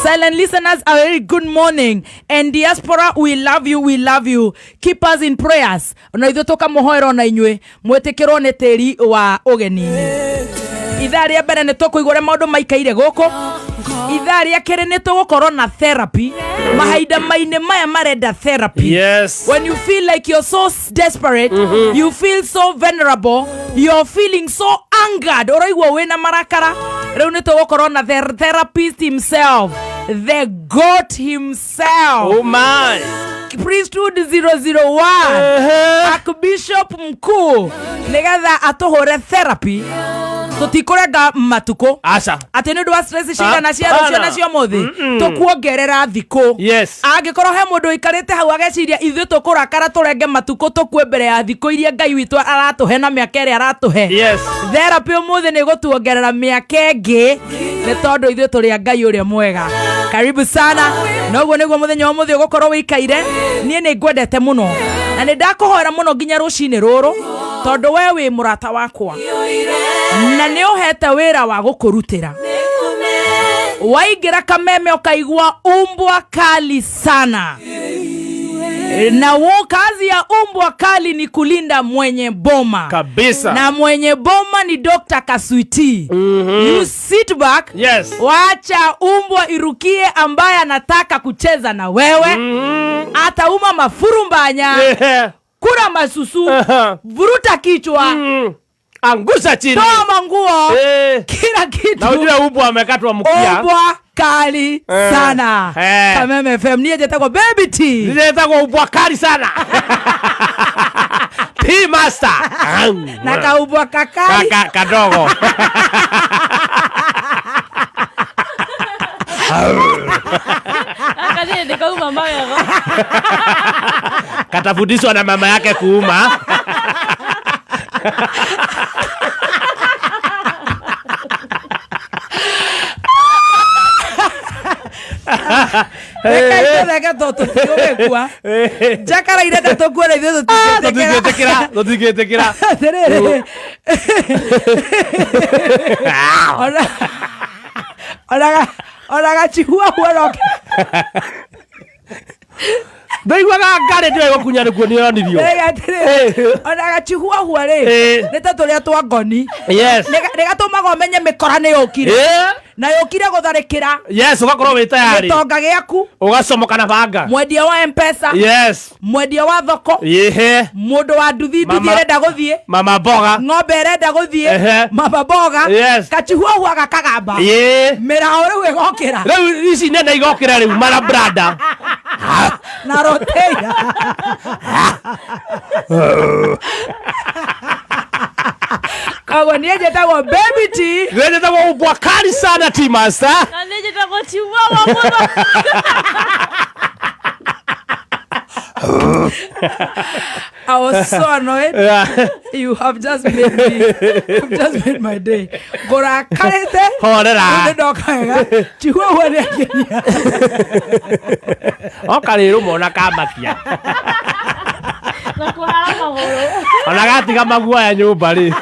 Silent listeners, a very good morning. And diaspora, we love you, we love you. Keep us in prayers. Na ithuĩ tũkamũhoera ona inyuĩ mwĩtĩkĩrwo nĩ tĩri wa ũgeni-inĩ. Ithaa rĩa mbere nĩ tũkũigua ũrĩa maũndũ maikaire gũkũ. Ithaa rĩa kerĩ nĩ tũgũkorwo na therapy. Mahinda mainĩ maya marenda therapy. Yes. When you feel like you're so desperate, you feel so vulnerable, you're feeling so angered, ũraigua wĩna marakara. Rĩu nĩ tũgũkorwo na the therapist himself, the goat himself. Oh my. Priesthood 001. Archbishop mkuu nĩgetha atũhũre therapy tũtikũrenga matukũ Aca. atĩ nĩ ũndũ wa stress cigana cia rũciũ Hapana. na cia mũthĩ tũkuongerera thikũ Yes. angĩkorwo he mũndũ ũikarĩte hau ageciria ithuĩ tũkũrakara tũrenge matukũ tũkue mbere ya thikũ iria Ngai witũ aratũhe na mĩaka ĩrĩa aratũhe. Yes. Therapy ũmũthĩ nĩ gũtuongerera mĩaka ĩngĩ nĩ tondũ ithuĩ tũrĩ a Ngai ũrĩa mwega. Karibu sana. Noguo nĩguo mũthenya wa ũmũthĩ ũgũkorwo wĩikaire. Niĩ nĩ ngwendete mũno na nĩ ndakũhoera mũno nginya rũcinĩ rũrũ tondũ we wĩ mũrata wakwa na nĩ ũhete wĩra wa gũkũrutĩra. Waingĩra kameme ũkaigua umbwa kali sana na wo kazi ya umbwa kali ni kulinda mwenye boma Kabisa. Na mwenye boma ni Dr. Kaswiti. You sit back. Yes. Wacha umbwa irukie ambaye anataka kucheza na wewe. Atauma mafurumbanya. Yeah. Kura masusu. Vuruta kichwa. Angusha chini. Toa manguo. Eh. Kila kitu. Na ujue umbwa amekatwa mkia. Umbwa kali sana. Eh. Kameme FM niye jetagwo Baby T. Niletagwo umbwa kali sana. T master. Na kaumbwa kakali. Kaka kadogo. Akathiĩ kauma magego. Katafundishwa na mama yake kuuma. Reke tondũ tũtigũgĩkua. Njakara irenda tũkue na ithuĩ tũtingĩtĩkĩra. Tũtingĩtĩkĩra, tũtingĩtĩkĩra. Atĩrĩrĩ. Ona gachihuahua no Ndaiguaga ngarĩ ndĩwe gũkunya nĩkuo nĩyonirio. Rĩga atĩrĩrĩ, ona gachihuahua rĩ Eh. nĩ ta tũrĩa twa ngoni. Yes. Nĩ gatũmaga ũmenye mĩkora nĩ yũkire Eh. na yũkire gũtharĩkĩra Yes, ũgakorwo wĩ tayari. gĩtonga gĩaku, Ũgacomoka na banga. mwendia wa Mpesa, Yes. mwendia wa thoko, Yehe. mũndũ wa nduthi nduthi Mama- ĩrenda gũthiĩ, Mama mboga. ng'ombe ĩrenda gũthiĩ, Ehe. mama mboga. Yes. Kachihuahua gakagamba Ĩĩ. mĩraũ rĩu ĩgokĩra Rĩu ici nene igokĩra rĩu mara brada. Na roteira. Koguo niĩ njĩtagwo Baby T. Njĩtagwo umbwa kali sana T master. Na niĩ njĩtagwo Chihuahua mũno. I was so annoyed. Yeah. You have just made me. You've just made my day. Ngũrakarĩte. Horera. Rĩu nĩndoka wega. Chihuahua nĩ angenia. Oka rĩrũ mona kamakia. Na kũhara magũrũ. Ona gatiga maguoya nyũmba rĩ.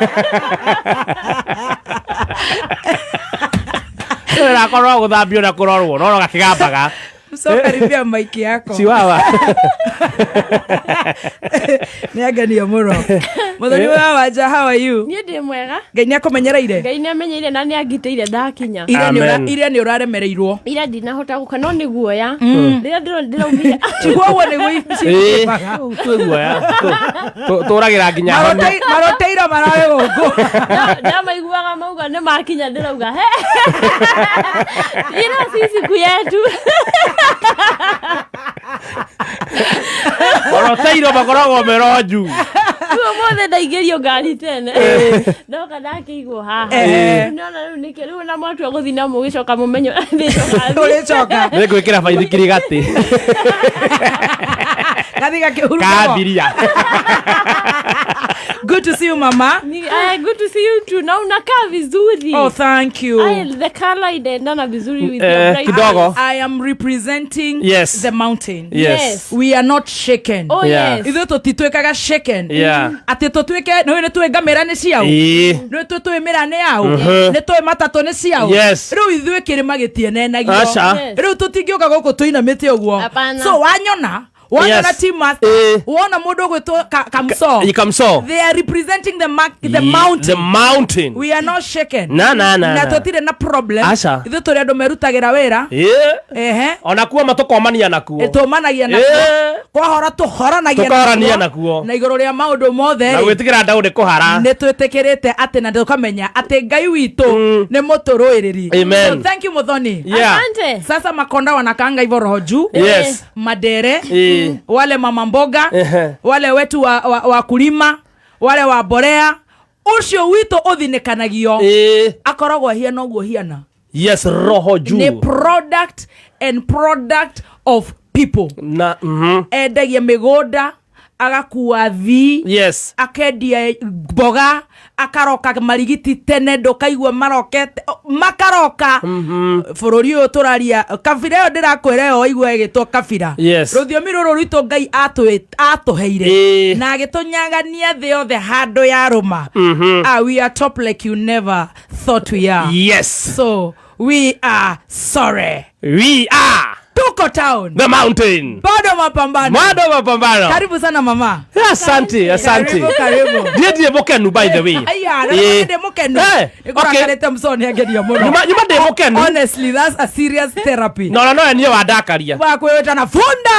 Ĩrakorwo gũthambio na kũrorwo no gakĩgambaga. So karibia mic yako. Chihuahua. Nĩ angenia mũno. Mũthoni wa Wanja, how are you? Niĩ ndĩ mwega. Ngai nĩ akũmenyereire. Ngai nĩ amenyeire na nĩ angitĩire ndakinya. Ira nĩ ũra- Amen. ira nĩ ũraremereirwo. Ira ndinahota gũka no nĩ guoya. Rĩrĩa ndĩraumire. Chihuahua nĩguo Ĩĩ. cibaga. Twĩ guoya. Tũragĩra nginya honi. Maroteiro mararĩ gũkũ. Ndamaiguaga mauga nĩ makinya ndĩrauga he. Ira si siku yetu. Maroteiro makoragwo meronju. Rĩu ũmũthĩ ndaingĩrio ngari tene. Ndoka ndakĩigwo haha. Eh. Rĩu nĩona rĩu nĩkĩ rĩu na mwatua gũthiĩ na mũgĩcoka mũmenye ũrĩa ndĩcoka. Ũrĩcoka. Nĩ ngwĩkĩra baithikiri gatĩ. Gathi gakĩhurutagwo. Kambiria. Good to see you, mama. Good to see you too. Na unakaa vizuri. Oh, thank you. Ay, the color inaendana vizuri with Eh, your bright kidogo. eyes. I am representing Yes. the mountain. Yes. We are not shaken. Oh, Yeah. yes. Ithuĩ tũtituĩkaga shaken. Yeah. Atĩ tũtuĩke nĩ nĩ tũĩ ngamĩra nĩ ciao. Ĩĩ. Nĩ tũĩ mĩra nĩ yao. Nĩ tũĩ matatũ nĩ ciao. Yes. Rĩu ithuĩ kĩrĩma gĩtienenagio. Aca. Yes. Rĩu tũtingĩũka gũkũ tũinamĩte ũguo. Hapana. So wanyona wanyona Yes. team master Ĩĩ. wona mũndũ ũgwĩtwo Kamso. Ikamso. They are representing the mountain. The mountain. We are not shaken. Na, na, na, Na na. tũtirĩ na problem. Aca. Ithuĩ tũrĩ andũ merutagĩra wĩra. Ĩĩ. Ehe. Ona kuo matũkomania nakuo. Tũmanagia nakuo. Ĩĩ. Kwahora tũhoranagia Tũkahorania nakuo. Na igũrũ rĩa maũndũ mothe Na rĩ, gwĩtigĩra ndaũ nĩ kũhara. nĩ twĩtĩkĩrĩte atĩ na tũkamenya atĩ Ngai witũ nĩ mũtũrũĩrĩri. Amen. So thank you, Muthoni. Yeah. Asante. Sasa makonda wanakaanga hivyo roho juu. Yes. Madere. Ĩĩ. Wale mama mboga. Ehe. Wale wetu wa kulima, wale wa borea, ucio witũ ũthinĩkanagio Ĩĩ. akoragwo ahiana ũguo hiana. Yes, roho juu. Nĩ product and product of people. Na Endagia mĩgũnda, agakua thii, Yes. akendia mboga, akaroka marigiti tene ndũkaigua marokete makaroka bũrũri ũyũ tũraria kabira ĩyo ndĩrakwĩra ĩyo waigua ĩgĩtwo kabira. Yes. Rũthiomi rũrũ rwitũ Ngai atũheire Ĩĩ. na agĩtũnyagania thĩ yothe handũ ya rũma. Ah, we are top like you never thought we are. Yes. So we are sorry. We are Tuko town. the mountain. Bado mapambano. Mwado mapambano. Karibu sana, mama. Asante, asante. Karibu, karibu. Ndiĩ ndirĩ mũkenu, by the way. Aya, Ĩĩ. ndĩ mũkenu. Eh, okay. Nĩkũrakarĩte msoni angeria mũno. Nyuma ndĩ mũkenu. Honestly, that's a serious therapy. Na ona nowe niĩ wandakaria. Wakwĩwĩta na funda.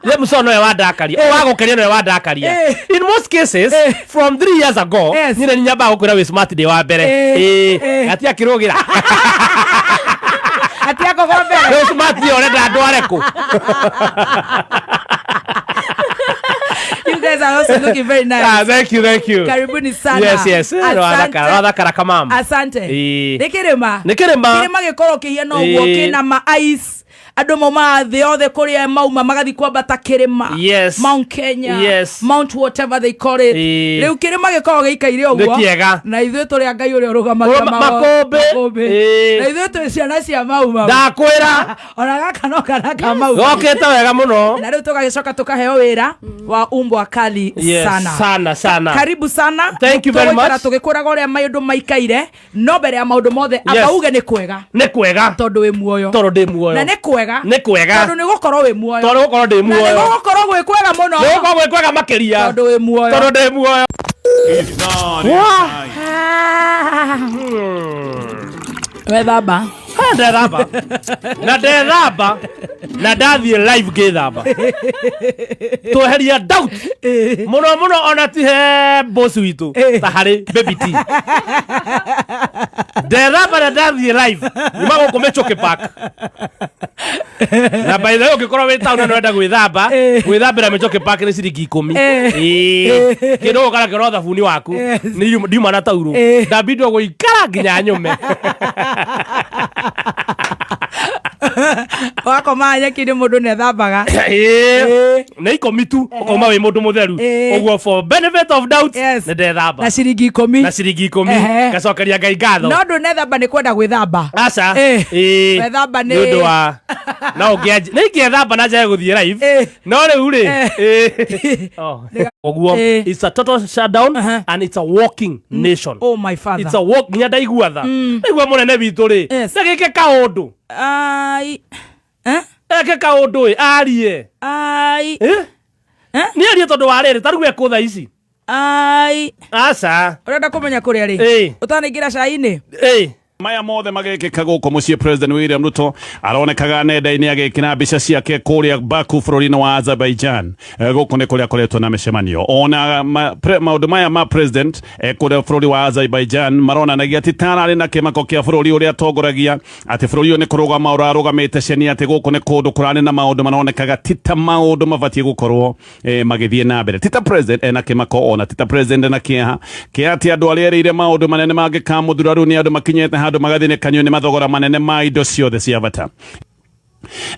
Ye muso nowe wandakaria. Ũyũ wagũkeria nowe wandakaria. Eh. In most cases, Eh. from 3 years ago, Yes. niĩ nĩ nyambaga gũkwĩra wĩ smart ndĩ wa mbere. Eh. Ĩĩ. Eh. Gatia kĩrũgĩra. Ati akogo mbere. Rĩu smart ĩyo ũrenda ndware kũ? You guys are also looking very nice. Ah, thank you, thank you. Karibuni sana. Yes. Eh, Asante. Wathakara, wathakara kamam. Asante. Ĩĩ. Nĩ kĩrĩma. Nĩ kĩrĩma. Kĩrĩma gĩkorwo kĩhiana ũguo Ĩĩ. kĩna ma ice. Andũ maumaga thĩ yothe kũrĩa mauma magathiĩ kwambata kĩrĩma. Yes. Mount Kenya. Yes. Mount whatever they call it. Ĩĩ. Rĩu kĩrĩma gĩkoragwo gĩikaire ũguo. Nĩ kĩega. Na ithuĩ tũrĩ a Ngai ũrĩa ũrũgamagia Makũmbĩ. makũmbĩ. Ĩĩ. Na ithuĩ twĩ ciana cia mau mau. Ndakwĩra. Ona gaka no kana ka mau. Gokĩte wega mũno. Na rĩu tũgagĩcoka tũkaheo wĩra wa umbwa kali Yes, sana. sana sana. Karibu sana. Thank you very Tũgũikara much. tũgĩkwĩraga ũrĩa maũndũ maikaire, no mbere ya maũndũ mothe amba uge nĩ kwega Nĩ kwega. tondũ wĩ muoyo. Tondũ ndĩ muoyo. Na nĩ kwega Nĩ kwega. tondũ nĩ gũkorwo wĩ muoyo. Tondũ gũkorwo ndĩ Na nĩ muoyo. gũgũkorwo gwĩ kwega mũno Nĩ gũkorwo gwĩ kwega makĩria. tondũ wĩ muoyo. Tondũ ndĩ muoyo. Wah. Wethamba. Ah, ndethamba. Na ndethamba. Na ndathiĩ live ngĩthamba. Tweheria doubt. Mũno mũno ona ti he boss witũ Ĩĩ. ta harĩ baby T. Ndethamba na ndathiĩ live. Nyuma gũkũ Mĩchũkĩ Park. Na by the way ũngĩkorwo wĩ town na nĩũrenda gwĩthamba, Ĩĩ. gwĩthambĩra Mĩchũkĩ Park nĩ ciringi 10. Ĩĩ. Ĩĩ. Kĩndũ ũgũka nakĩo no thabuni waku. Yes. Nĩ ndiuma na taurũ. Ĩĩ. Ndambindwo gũikara nginya nyũme. Wakoma nyeki-inĩ mũndũ nĩethambaga. Ĩĩ. Nĩ 10 tu ũkauma wĩ mũndũ mũtheru. Ĩĩ. Ũguo for benefit of doubt Yes. nĩ ndethamba. Na ciringi 10. Na ciringi 10 Ehe. ngacokeria Ngai ngatho. No ndũnethamba nĩ kwenda gwĩthamba. Aca. Ĩĩ. Ĩĩ. Wethamba nĩ- Nĩ ũndũ wa no ũngĩanji nĩ ingĩethamba na njage gũthiĩ live. Ĩĩ. No rĩu rĩ. Ĩĩ. Ĩĩ. Oh. Ũguo Ĩĩ. it's a total shutdown Uh-huh. and it's a walking nation. Oh my father. It's a walk nginya ndaigua tha. Ndaigua mũnene witũ rĩ. Yes. Ndagĩke kaũndũ. Ai. Eh? Eke kaũndũ ĩ arie. Ai. Eh? Eh? Nĩ arie tondũ wa rĩrĩ ta rĩu ekũ thaa ici. Ai. Aca. Ũrenda kũmenya kũrĩa rĩ? Ĩĩ. Ũtanaingĩra cai-inĩ? Ĩĩ. Maya mothe magekĩka gũkũ mũciĩ President William Ruto aronekaga nenda-inĩ agĩkĩra mbica ciake kũrĩa Baku bũrũri-inĩ wa Azerbaijan. Gũkũ nĩ kũrĩa akoretwo na mĩcemanio ona maũndũ maya ma president kũrĩa bũrũri wa Azerbaijan maronanagia atĩ tararĩ na kĩmako kĩa bũrũri ũrĩa atongoragia atĩ bũrũri ũyũ nĩ kũrũgama ũrarũgamĩte ceni atĩ gũkũ nĩ kũndũ kũrarĩ na maũndũ maronekaga ti ta maũndũ mabatiĩ gũkorwo magĩthiĩ na mbere. Ti ta president ena kĩmako ona ti ta president ena kĩeha kĩa atĩ andũ arĩa erĩire maũndũ manene mangĩkamũthura rĩu nĩ andũ makinyĩte handũ magathĩnĩkanio nĩ mathogora manene ma indo ciothe cia bata.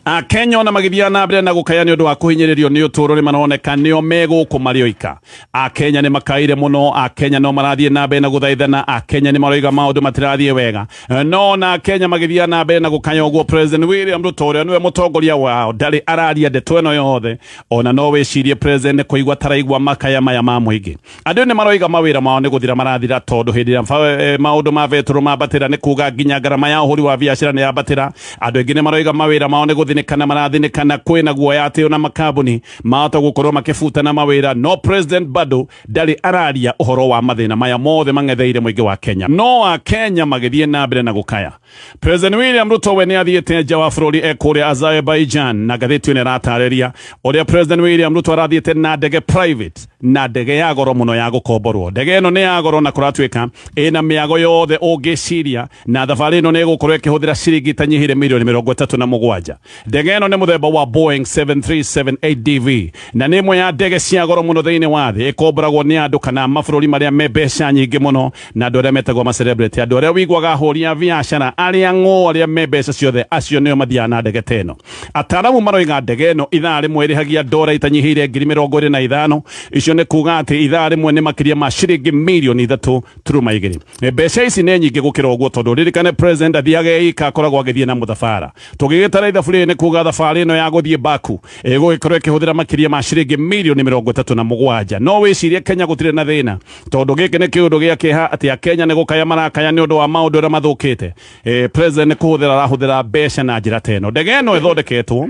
Akenya ona magĩthiaga na mbere na gũkaya nĩ ũndũ wa kũhinyĩrĩrio nĩ ũtũũro nĩ maroneka nĩo me gũkũ marĩ oika. Akenya nĩ makaire mũno, Akenya no marathiĩ na mbere na gũthaithana, Akenya nĩ maroiga maũndũ matirathiĩ wega. No ona Akenya magĩthiaga na mbere na gũkaya ũguo, President William Ruto ũrĩa nĩwe mũtongoria wao ndarĩ araria ndeto ĩno yothe. Ona no wĩcirie President nĩ kũigua taraigua makaya maya ma mũingĩ. Andũ nĩ maroiga mawĩra mao nĩ gũthira marathira tondũ hĩndĩ ĩrĩa maũndũ ma betũrũ mambatĩra nĩ kuga nginya ngarama ya ũhũri wa biacara nĩ yambatĩra. Andũ aingĩ nĩ maroiga mawĩra mao nĩ gũthinĩkana marathinĩkana, kwĩna guoya atĩ ona makambuni mahota gũkorwo makĩbutana mawĩra, no President bado ndarĩ araria ũhoro wa mathĩna maya mothe mang'etheire mũingĩ wa Kenya. No Akenya magĩthiĩ na mbere na gũkaya. President William Ruto we nĩ athiĩte nja wa bũrũri e kũrĩa Azerbaijan, na ngathĩti ĩno ĩratarĩria ũrĩa President William Ruto arathiĩte na ndege private, na ndege ya goro mũno ya gũkomborwo. Ndege ĩno nĩ ya goro na kũratuĩka ĩna mĩago yothe ũngĩciria, na thabarĩ ĩno nĩ ĩgũkorwo ĩkĩhũthĩra ciringi itanyihĩire mirioni 37. Ndege ĩno nĩ mũthemba wa Boeing 7378DV na nĩ ĩmwe ya ndege cia goro mũno thĩinĩ wa thĩ. Ĩkomboragwo nĩ andũ kana mabũrũri marĩa me mbeca nyingĩ mũno na andũ arĩa metagwo ma celebrity, andũ arĩa wiguaga ahũri a biacara, arĩa ng'ũ, arĩa me mbeca ciothe, acio nĩo mathiaga na ndege ta ĩno. Ataaramu maroiga ndege ĩno ithaa rĩmwe ĩrĩhagia ndora itanyihĩire ngiri 25. Icio nĩ kuga atĩ ithaa rĩmwe nĩ makĩria ma ciringi mirioni 3.2. Mbeca ici nĩ nyingĩ gũkĩra ũguo tondũ ririkane President athiaga eika, akoragwo agĩthiĩ na mũthabara. Tũgĩgĩtara ithabu rĩrĩ nĩ kuga thabarĩ ĩno ya gũthiĩ Baku ĩgũgĩkorwo ĩkĩhũthĩra makĩria ma ciringi mirioni 37. No wĩcirie Kenya gũtirĩ na thĩna tondũ gĩkĩ nĩ kĩũndũ gĩa kĩeha atĩ Akenya nĩ gũkaya marakaya nĩ ũndũ wa maũndũ ũrĩa mathũkĩte. President nĩ kũhũthĩra arahũthĩra mbeca na njĩra ta ĩno. Ndege ĩno ĩthondeketwo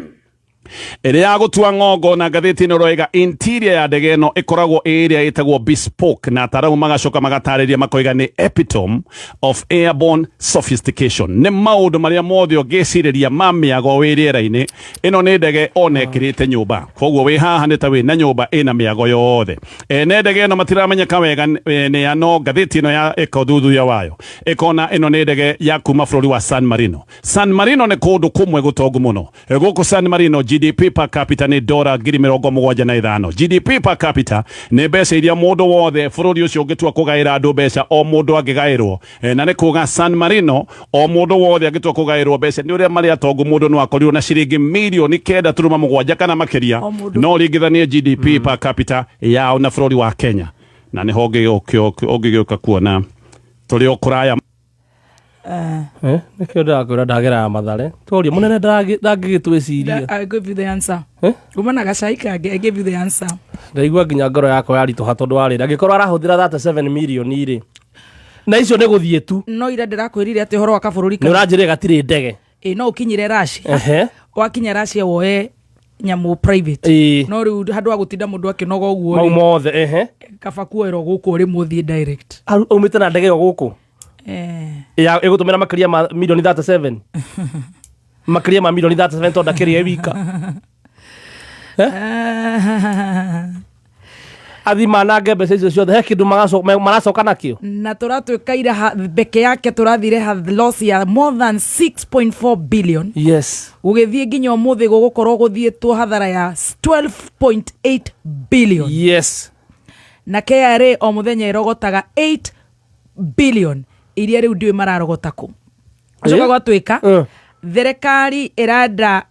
ĩrĩ ya gũtua ng'ongo, na ngathĩti ĩno ĩroiga interior ya ndege ĩno ĩkoragwo ĩ ĩrĩa ĩtagwo bespoke, na ataramu magacoka magatarĩria makoiga nĩ epitome of airborne sophistication, nĩ maũndũ marĩa mothe ũngĩcirĩria ma mĩago wĩ rĩera-inĩ. Ĩno nĩ ndege ona ĩkĩrĩte nyũmba, koguo wĩ haha nĩ ta wĩ na nyũmba ĩna mĩago yothe. Ene ndege ĩno matiramenyeka wega nĩ ya, no ngathĩti ĩno ya ĩka ũthuthuria wayo ĩkona ĩno nĩ ndege ya kuma bũrũri wa San Marino. San Marino nĩ kũndũ kũmwe gũtongu mũno. Gũkũ San Marino GDP per capita nĩ ndora ngiri 75. GDP per capita nĩ mbeca iria mũndũ wothe bũrũri ũcio ũngĩtua kũgaĩra andũ mbeca, o mũndũ angĩgaĩrwo. Na nĩ kuga San Marino o mũndũ wothe angĩtua kũgaĩrwo mbeca nĩ ũrĩa marĩ atongu, mũndũ no akorirwo na ciringi mirioni 9.7 kana makĩria. O mũndũ. No ringithanie GDP per capita yao na bũrũri wa Kenya, na nĩho ũngĩgĩũka kuona tũrĩ o kũraya. Nĩkĩo ndĩrakwĩra ndageraga Mathare toria mũnene ndangĩgĩtwĩciria. I give you the answer. Eh? Uma na gacai kangĩ, I give you the answer. Ndaigua nginya ngoro yakwa yaritũha tondũ wa rĩrĩ angĩkorwo arahũthĩra 37 mirioni rĩ, na icio nĩ gũthiĩ tu. No ira ndĩrakwĩrire atĩ ũhoro wa kabũrũri Nĩ ũranjĩrĩre gatirĩ ndege. Ĩ no ũkinyire Russia. Wakinya Russia woe nyamũ private. No rĩu handũ ha gũtinda mũndũ akĩnoga ũguo Mau rĩ, mothe ehe. Kaba kuoerwo gũkũ rĩmwe ũthiĩ direct. Aumĩte na ndege ĩyo gũkũ ya ĩgũtũmĩra makĩria ma mirioni 37, makĩria ma mirioni 37, tondũ ndakĩrĩ e wika. Athi manange mbeca icio ciothe, he kĩndũ maracoka nakĩo. Na tũratuĩka ira mbeke yake tũrathire loss ya more than 6.4 billion. Gũgĩthiĩ nginya ũmũthĩ gũgũkorwo gũthiĩtwo hathara ya 12.8 billion. Na KRA o mũthenya ĩrogotaga 8 billion iria rĩu ndiũĩ mararogota kũ. Acoka gwatuĩka thirikari ĩrenda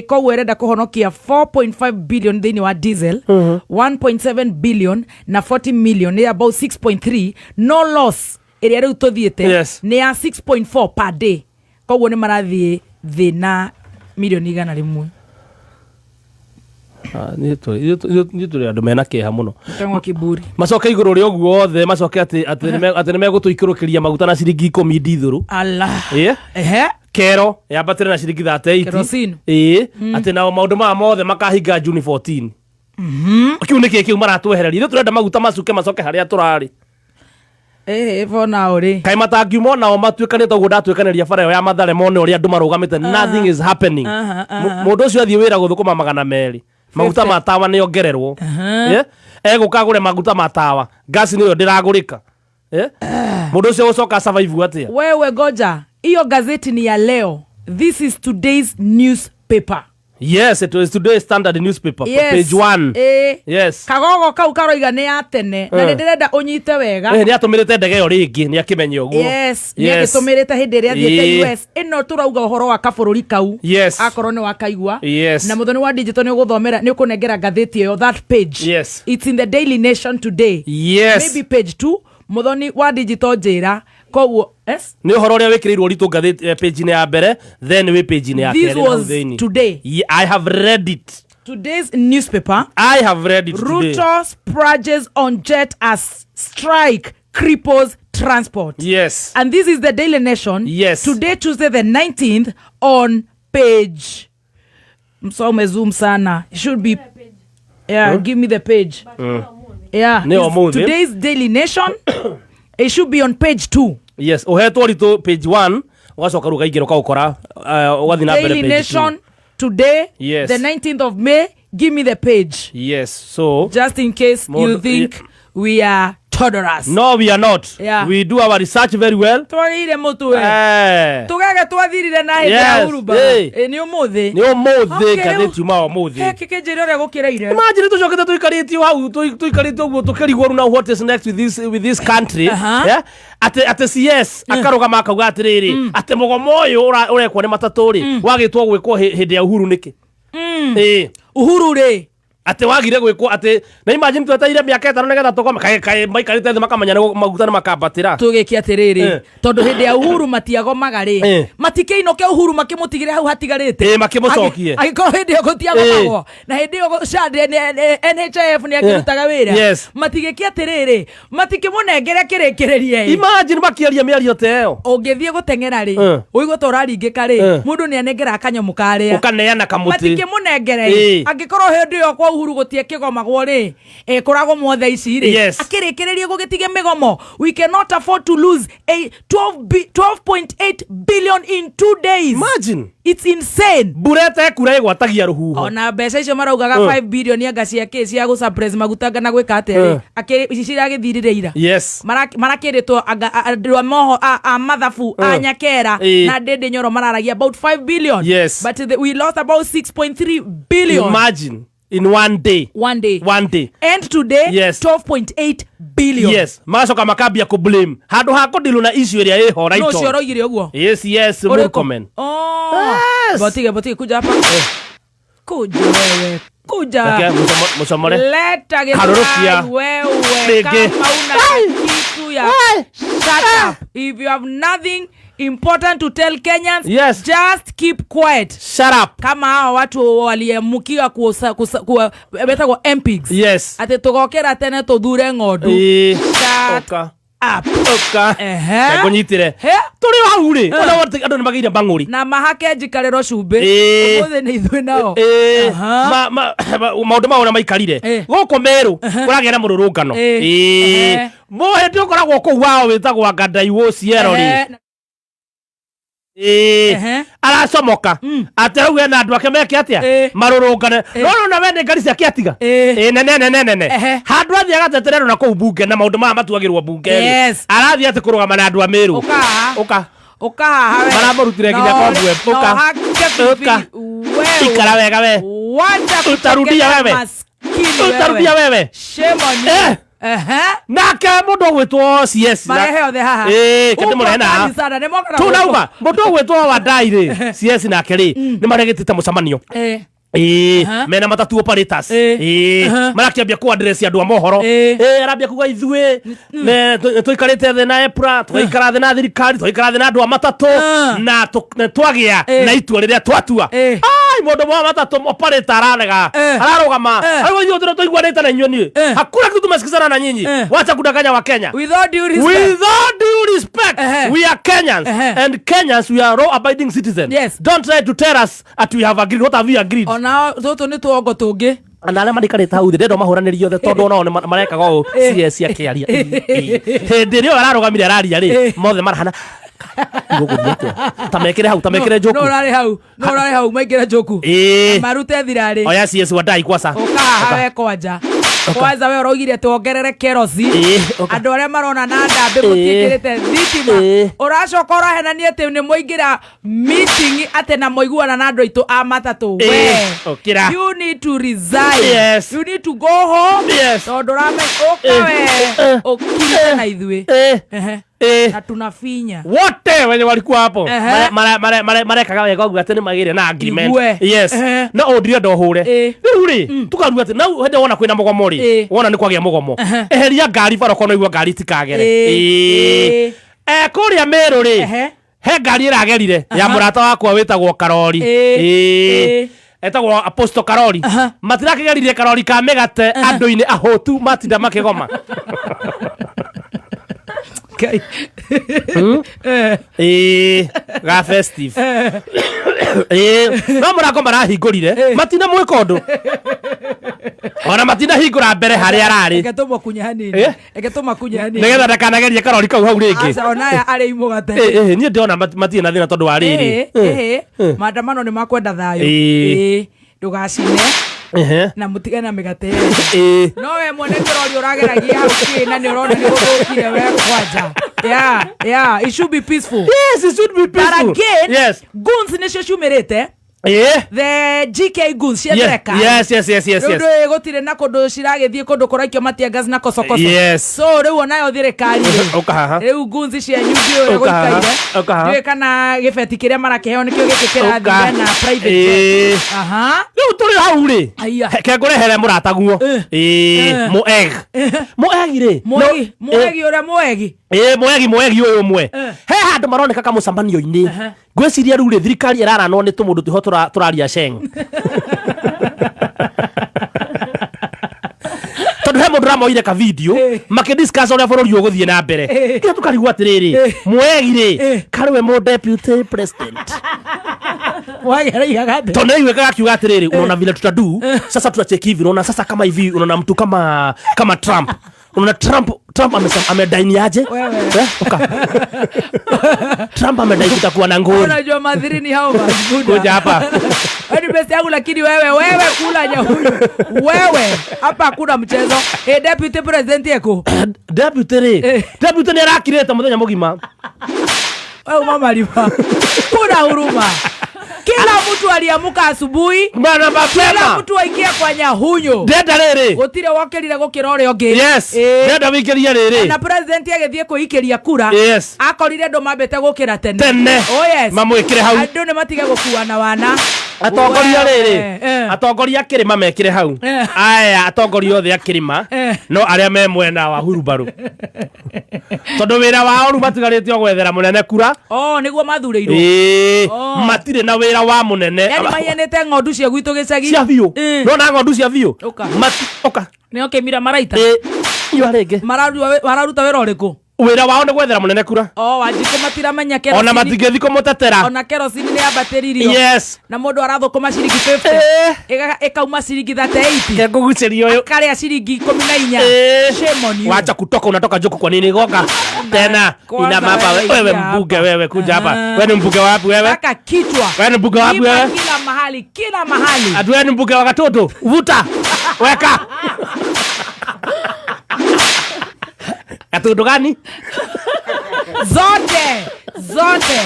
koguo ĩrenda kũhonokia 4.5 billion thĩinĩ wa diesel, 1.7 billion na 40 million nĩ about 6.3, no loss ĩrĩa rĩu tũthiĩte nĩ ya 6.4 per day, koguo nĩ marathiĩ thĩ na mirioni 100. Ah, ithuĩ tũrĩ andũ mena kĩeha mũno. Tangwa kiburi. Macoke igũrũ rĩa ũguo othe macoke atĩ nĩ megũtũikũrũkĩria maguta na ciringi 10 ndithũrũ. Allah. Ĩĩ. Ehe. Kero yambatĩre na ciringi 38. Kerosene. Ĩĩ, atĩ nao maũndũ maya mothe makahinga Juni 14. Kĩu nĩ kĩĩ kĩu maratwehereria? Ithuĩ tũrenda maguta macuke macoke harĩa tũrarĩ. For now rĩ. Kaĩ matangiuma onao matuĩkanĩte ũguo ndatuĩkanĩria bara ĩyo ya Mathare mone ũrĩa andũ marũgamĩte, nothing is happening. Mũndũ ũcio athiĩ wĩra gũthũkũma 200, maguta ma tawa nĩ ongererwo. Egũka agũre maguta ma tawa, ngasi nĩyo ndĩragũrĩka. Mũndũ ũcio gũcoka survive atĩa? Wewe goja, hiyo gazeti ni ya leo. This is today's newspaper. Yes, it was today Standard newspaper. Yes. Page 1. Ĩĩ. Yes. Kagogo kau karoiga nĩ ya tene na Eh. nĩ ndĩrenda ũnyite wega. Eh, nĩ atũmĩrĩte ndege ĩyo rĩngĩ nĩ akĩmenya ũguo. Yes, nĩ agĩtũmĩrĩte hĩndĩ ĩrĩa athiĩte Ĩĩ. US. Ĩno tũrauga ũhoro wa kabũrũri kau. Yes. Akorwo nĩ wakaigua. Yes. Na mũthoni wa digital nĩ ũgũthomera nĩ ũkũnengera ngathĩti ĩyo that page. Yes. It's in the Daily Nation today. Yes. Maybe page 2 mũthoni wa digital njĩra koguo yes? Nĩ ũhoro ũrĩa wĩkĩrĩirwo ũritũ ngathĩti page-inĩ ya mbere, then wĩ page-inĩ ya This kerĩ na hau was thĩinĩ. today. Yeah, I have read it. Today's newspaper. I have read it today. Ruto splurges on jet as strike cripples transport. Yes. And this is the Daily Nation. Yes. Today, Tuesday, the 19th, on page. Msome zoom sana. It should be. Yeah, give me the page. Yeah. Nĩ it's ũmũthĩ. Today's Daily Nation. It should be on page 2. Yes, ũhetwo ũritũ page 1 ũgacoka rĩu ũkaingĩra ũkaũkora ũgathiĩ na mbere Daily page Nation 2. today, Yes. the 19th of May. Give me the page. Yes, so Just in case you Mũndũ- think we are tolerous. no, we are not. Yeah. We do our research very well. Twagĩire mũtwe. Eh. Tũgege twathirire na hĩndĩ ya Yes, Uhuru baba. eh. Ĩ, nĩ ũmũthĩ. Nĩ ũmũthĩ Okay, ngathĩti rĩu- yuma ũmũthĩ. Heki kĩnjĩre ũrĩa gũkĩreire. Imagine tũcokete tũikarĩtio hau tũikarĩte ũguo tũkĩrigwo rĩu na what is next with this country. Aha. Yeah? Atĩ CS akarũgama akauga atĩrĩrĩ atĩ mũgomo ũyũ ũrekwo nĩ matatũ rĩ wagĩtwo gwĩkwo hĩndĩ ya Uhuru nĩkĩ? Ĩĩ. Uhuru rĩ. Atĩ wagire gwĩkwo atĩ na imagine twetereire mĩaka 5 nĩgetha tũgome kaĩ kaĩ maikarĩte thĩ makamenya nĩ maguta nĩ makambatĩra. Tũgĩke atĩrĩrĩ Eh. tondũ hĩndĩ ya Uhuru matiagomaga rĩ Eh. matikĩinũke Uhuru makĩmũtigĩre hau hatigarĩte. Ĩ, makĩmũcokie. Angĩkorwo hĩndĩ ĩyo gũtiagomagwo na hĩndĩ ĩyo SHA NHIF nĩ akĩrutaga wĩra Yes. matigĩke atĩrĩrĩ matikĩmũnengere kĩrĩkĩrĩrie. Imagine makĩaria mĩario ta ĩyo. Ũngĩthiĩ gũteng'era rĩ Eh. ũigue ta ũraringĩka rĩ Eh. mũndũ nĩ anengeraga kanyamũ karĩa Ũkaneana kamũtĩ. matikĩmũnengere Ĩ. angĩkorwo hĩndĩ ĩyo kwa Uhuru gũtiekĩgomagwo rĩ kũragomwo thaa ici rĩ Yes. akĩrĩkĩrĩrie gũgĩtige mĩgomo. We cannot afford to lose a 12.8 billion in 2 days. Imagine. It's insane. Mbura ĩtekura ĩgwatagia rũhuho. Ona mbeca icio maraugaga Eh. 5 billion anga cia kĩ cia gũ maguta anga na gwĩka atĩa rĩ Eh. ici ciragĩthirire ira. Yes. Marakĩrĩtwo anga andũ a moho a mathabu a Eh. nyakera Ĩ. na ndĩndĩ nyoro mararagia about 5 billion. Yes. But we lost about 6.3 billion. Imagine in one day. One day. One day. And today Yes. 12.8 billion. Yes, magacoka makambia kũ blame handũ ha kũndilũ na issue ĩrĩa ĩho no right ũcio on. ũroigire ũguo. Yes, Ũrĩkũ? Murkomen. Oh. Yes. Botige botige kuja hapa. Kuja wewe. Kuja. Reke mũcomore. Leta Harũrũkia. gĩthurai wewe Rĩngĩ. kama una kitu ya shut up. If you have nothing important to tell Kenyans, Yes. just keep quiet. Shut up. Kama hawa watu waliamukiwa betagwo MPs. Yes. Atĩ tũgokĩra tene tũthure ng'ondu. Ĩĩ. Shut Ũka. up. Ũka. Ehe. Ngũnyitĩre. He. Tũrĩ o hau rĩ. Ona wote andũ nĩ magĩire mang'ũri. Na mahake njikarĩro cumbĩ. Ĩĩ. Ũmũthĩ nĩ ithuĩ nao. Ĩĩ. Aha. Maũndũ mau ũrĩa maikarire Ĩĩ. gũkũ Meru kũragĩa na mũrũrũngano. Ĩĩ. Ĩĩ. Ehe. Mũhĩndĩ ũkoragwo kũu wao wĩtagwo Ngandaiwũ Ciero rĩ. Ehe. Ĩĩ. Ehe. Aracomoka atĩ hau hena andũ ake meke atĩa Ĩĩ. marũrũngane no no we nĩ ngari ciake atiga Ĩĩ. Ĩĩ, nene nene nene Ehe. handũ athiĩ agatetererwo na kũu bunge na maũndũ maya matuagĩrwo bunge rĩ Yes. arathiĩ atĩ kũrũgama na andũ a Meru. Ũka haha. Ũka. Ũka haha we. Maramũrutire nginya Na cobweb. na Ũka. ũhake Ũka. pilipili. Wewe. Ikara wega we. Wacha Utarudia kutokelea wewe. maskini Utarudia wewe. Shame on you. Eh. Ehe. Nake mũndũ ũgwĩtwo CS Marehe othe haha. Ĩĩ, kende mũrehe na haha. Kali sana, nĩ moka na Tunauga gũkũ. mũndũ ũgwĩtwo Wandai rĩ CS nake rĩ nĩ maregĩtĩte mũcemanio. Eh. Ĩĩ, Aha. mena matatu operators. Ĩĩ. Ĩĩ, Aha. marakĩambia kũ address andũ a mohoro. Ĩĩ. Ĩĩ, arambia kuga ithuĩ tũikarĩte thĩ na EPRA tũgaikara thĩ na thirikari tũgaikara thĩ na andũ a matatũ Ah. na twagĩa Ĩĩ. na itua rĩrĩa twatua. Ĩĩ. Ai, mũndũ wa matatũ operator ararega Eh. ararũgama Eh. arauga ithuĩ tũrĩa tũiguanĩte na inyuĩ niĩ Eh. hakuna kitu tumesikizana na nyinyi Eh. wacha kudanganya wa Kenya. With all due respect. With all due respect, Ehe. we are Kenyans, Ehe. and Kenyans, we are law-abiding citizens. Yes. Don't try to tell us that we have agreed. What have we agreed? Onao tũtũ nĩ tuongo tũngĩ. Na arĩa marikarĩte hau thĩ ndĩrenda mahũranĩrie othe tondũ onao nĩ marekaga ũũ CS akĩaria. Hĩndĩ ĩrĩa ũyũ ararũgamire araria rĩ mothe marahana gũgũthiĩ atĩa ta mekĩre hau ta mekĩre No njoku. ũrarĩ hau. No ũrarĩ hau maingĩre njoku. Ĩĩ. Marute thirarĩ. Oya CS Wandai kwaca. Ũka haha we kwanja. Kwanza we ũraugire atĩ wongerere kerosene. Ĩĩ, ũka. Andũ arĩa marona na ndambĩ Ĩĩ. mũtiĩkĩrĩte thitima. Ĩĩ. Ũracoka ũrahenania atĩ nĩ mwaingĩra meeting atĩ na mwaiguana na andũ aitũ a matatũ. Ĩĩ, We, ũkĩra. you need to resign. Yes. You need to go home. Yes. Tondũ ũramenya ũka Ĩĩ. we Ĩĩ. ũkirĩte na ithuĩ. Ĩĩ. Ehe. Ĩĩ. Na tunafinya. Wote wenye walikuwa hapo Ehe. marekaga wega ũguo atĩ nĩ magĩire na agreement. Igue. Yes. Ehe. No ũndire ũhũre. Ĩĩ. Rĩu rĩ, tukaruga atĩ nau hĩndĩ wona kwĩna mũgomo rĩ, Ĩĩ. wona nĩ kwagĩa mũgomo. Eheria ngari bara okorwo nĩguo ngari itikagere. Ĩĩ. Ĩĩ. Ĩĩ. Eh, kũrĩa Meru rĩ, Ehe. he ngari ĩragerire ya mũrata wakwa wĩtagwo Karori. Ĩĩ. Ĩĩ. Ĩĩ. Etagwo Apostle Karori. Aha. Matirakĩgeririe karori ka mĩgate andũ-inĩ ahũtu matinda makĩgoma. Ngai. Eh. Ĩĩ, ga festive. Ĩĩ, no mũrango marahingũrire matina mwĩka ũndũ ona matinahingũra mbere harĩa ararĩ Reke tũmũkunye hanini. Eh? Reke tũmakunye hanini. nĩgetha ndakanagerie karori kau hau rĩngĩ Aca, ona aya arĩ imũgate. Ĩ, ĩ, niĩ ndĩrona matirĩ na thĩna tondũ wa rĩrĩ Ĩĩ, ĩĩ. Maandamano nĩ makwenda thayũ. Ĩĩ. Ĩĩ. Ndũgacine Ehe. na mũtige na mĩgate yanyu. Ĩĩ. No we mwene kĩrori ũrageragia hau kĩ na nĩ ũrona nĩ gũthũkire we kwanja. Yeah, yeah, it should be peaceful. Yes, it should be But peaceful. again, Yes. goons nĩcio ciumĩrĩte Ĩĩ. the GK goons cia Yes, thirikari. yes, yes, yes, yes, Rĩu yes. ndũĩ gũtirĩ na kũndũ ciragĩthiĩ kũndũ kũraikio matiangas na kocokoco. Yes. So rĩu onayo thirikari rĩ, Ũka haha. rĩu goons cianyu ndiũĩ ũrĩa Ũka haha. gũikaire. Ũka haha. Ndiũĩ kana gĩbeti kĩrĩa marakĩheo nĩkĩo gĩkĩ Ũka. kĩrathire na private jet. Ĩĩ. Aha. Rĩu tũrĩ hau rĩ Aya. ke ngũrehere mũrataguo Eh. ĩĩ mũeg mũeg rĩ Mũegi, no- mũegi ũrĩa mũegi. ĩĩ mũegi mũegi ũyũ ũmwe Eh. he handũ maroneka kamũcemanio-inĩ Aha. ngwĩciria rĩu rĩ thirikari ĩraranwo nĩ tũmũndũ twĩho tũraria sheng tondũ he mũndũ ũramoire ka video Eh. makĩdiscuss ũrĩa bũrũri ũgũthiĩ na mbere Eh. nginya tũkarigwo atĩrĩrĩ Eh. mũegi rĩ Eh. karĩ we mũ deputy president Mũegi araigaga atĩa? tondũ nĩaiguĩkaga akiuga atĩrĩrĩ unaona vile tutadu sasa tutacheki hivi unaona sasa kama hivi unaona mtu kama kama Trump unaona Trump Trump amedaini aje Wewe. Eh, oka. Trump amedai kutakuwa na ngori Unajua madhiri ni hao mabuda. Kuja hapa. Wewe ni best yangu lakini wewe wewe kula nyahuyu. Wewe hapa hakuna mchezo. Eh, deputy president yeko. Deputy rĩ Eh. deputy nĩ arakirĩte mũthenya mũgima Wewe mama lipa. Kuna huruma. Kila mtu aliamuka asubuhi. Bana Kila mapema mtu aingia kwa nyahunyo. ndenda rĩrĩ Gutire wokirire gukira uria ungi. yes Eh. ndenda wĩikĩrie rĩrĩ Na president agithie kwĩikĩria kura. Yes. Akorire andu mambite gukira tene. Tene. Oh yes. Mamwĩkĩre hau. Andu nĩ matige gukuana wana. Atongoria Wewe, rĩrĩ eh. atongoria a kĩrĩma mekĩre hau Eh. aya atongoria othe a kĩrĩma Eh. no arĩa me mwena wa hurubarũ tondũ wĩra wao rĩu matigarĩte o gwethera mũnene kura Oh, nĩguo mathurĩirwo. Ĩĩ, Oh. matirĩ na wĩra wa mũnene Yani mahianĩte ng'ondu cia gwitũ gĩcagi. cia biũ Eh. nona ng'ondu cia biũ Ũka. Ũka. Nĩo kĩmira maraita. Ĩĩ, nyua rĩngĩ Mararuta wĩra ũrĩkũ? wĩra wao nĩ gwethera mũnene kura Oh, Wanjikũ matiramenya kerosini. ona matingĩthi kũmũtetera Ona kerosini nĩ yambatĩririo. Yes. Na mũndũ arathũkũma ciringi 50. Eh. Ĩkauma ciringi 38. Kengũgucĩria ũyũ Akarĩa ciringi 14. Eh. Shame on you. Wacha kutoka unatoka joku kwa nini goka tena Kwanza inama hapa wewe wewe ingia mbunge hapa. wewe kuja hapa Ah. wewe ni mbunge wapi wewe Paka kichwa. Wewe ni mbunge wapi Ima wewe Kila mahali, kila mahali. ati wewe ni mbunge wa Gatutu vuta weka Gatutu gani Zote. Zote.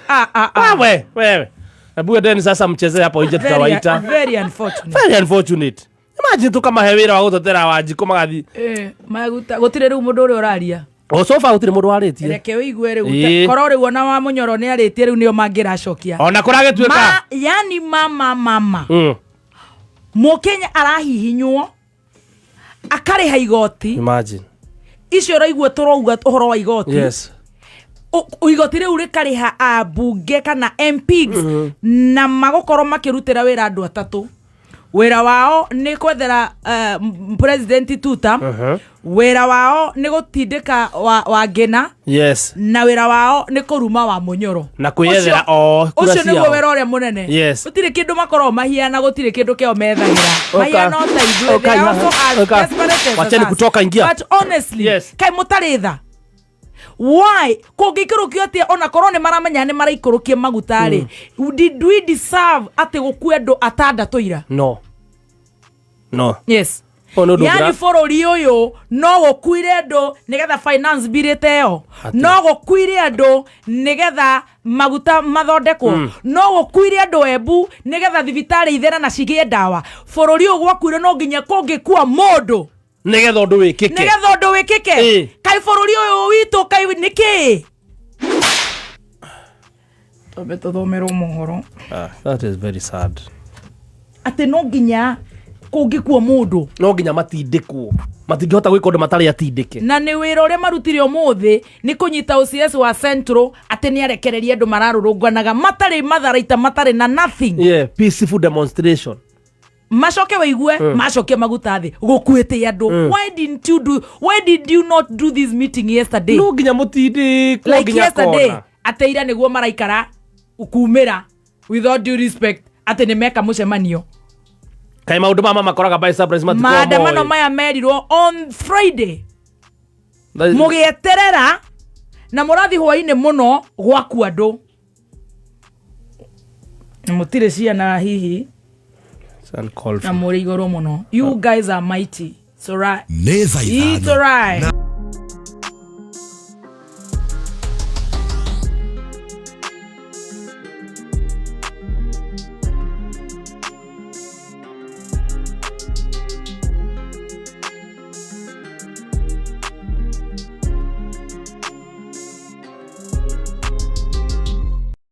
Ah, ah, ah. wewe wewe hebu endeni sasa mchezee hapo nje Very, tutawaita very unfortunate. very unfortunate imagine tu kama he wĩra wa gũtetera Wanjikũ magathi Eh, maguta gũtirĩ rĩu mũndũ ũrĩa ũraria o sofa gũtirĩ mũndũ warĩtie reke ũigue rĩu Ĩĩ. korwo rĩu ona wa mũnyoro nĩ arĩtie rĩu nĩo mangĩracokia ona kũragĩtuĩka Ma, yani mama mama Mũkenya arahihinywo akarĩha igoti imagine icio ũraigua tũrauga ũhoro wa igoti yes Igoti rĩu rĩkarĩha ambunge kana MPs na magũkorwo makĩrutĩra wĩra andũ atatũ wĩra wao nĩ kwethera president tuta wĩra wao nĩ gũtindĩka wa ngĩna yes na wĩra wao nĩ kũruma wa mũnyoro Na kwĩyethera o kura ũcio nĩguo ciao. wĩra ũrĩa mũnene Yes. gũtirĩ kĩndũ makoragwo mahiana gũtirĩ kĩndũ kĩao methagĩra Oka. mahiana o ta ithuĩ Oka, They are also as oka. desperate as Wacheni us. kutoka, ingia. But honestly Yes. kaĩ mũtarĩ tha why kũngĩikũrũkio atĩa ona korwo nĩ maramenya nĩ maraikũrũkia maguta rĩ did we deserve atĩ gũkue andũ atandatũ ira no no yes Ũyũ nĩ ũndũ Yani ũngĩra- bũrũri ũyũ no gũkuire andũ nĩgetha finance bill ĩteo, no gũkuire andũ nĩgetha maguta mathondekwo, no gũkuire andũ Embu nĩgetha thibitarĩ ithera na cigĩe ndawa. Bũrũri ũyũ gwakuire no nginya kũngĩkua mũndũ nĩgetha ũndũ wĩkĩke. Nĩgetha ũndũ wĩkĩke. Kaĩ bũrũri ũyũ witũ kaĩ nĩkĩĩ? Twambe tũthomerwo mohoro. Ah, that is very sad. Atĩ no nginya kũngĩkua mũndũ. No nginya matindĩkwo, matingĩhota gwĩka ũndũ matarĩ atindĩke. Na nĩ wĩra ũrĩa marutire ũmũthĩ nĩ kũnyita OCS wa Central atĩ nĩ arekereria andũ mararũrũnganaga matarĩ matharaita, matarĩ na nothing. Yeah, peaceful demonstration. Macoke wĩigue macokia maguta thĩ gũkuĩte andũ. Why didn't you do, why did you not do this meeting yesterday? No nginya mũtindĩkwo Like nginya yesterday kona. atĩ ira nĩguo maraikara kumĩra, with all due respect, atĩ nĩ meka mũcemanio. Kaĩ maũndũ mama makoraga by surprise, matikoragwo Maandamano moĩ. maya merirwo on Friday. Mũgĩeterera na mũrathi hwainĩ mũno gwaku andũ na mũtirĩ ciana hihi. It's uncalled Na for. mũrĩ igũrũ mũno. You guys are mighty. It's alright. Nĩ thaa It's 5. alright.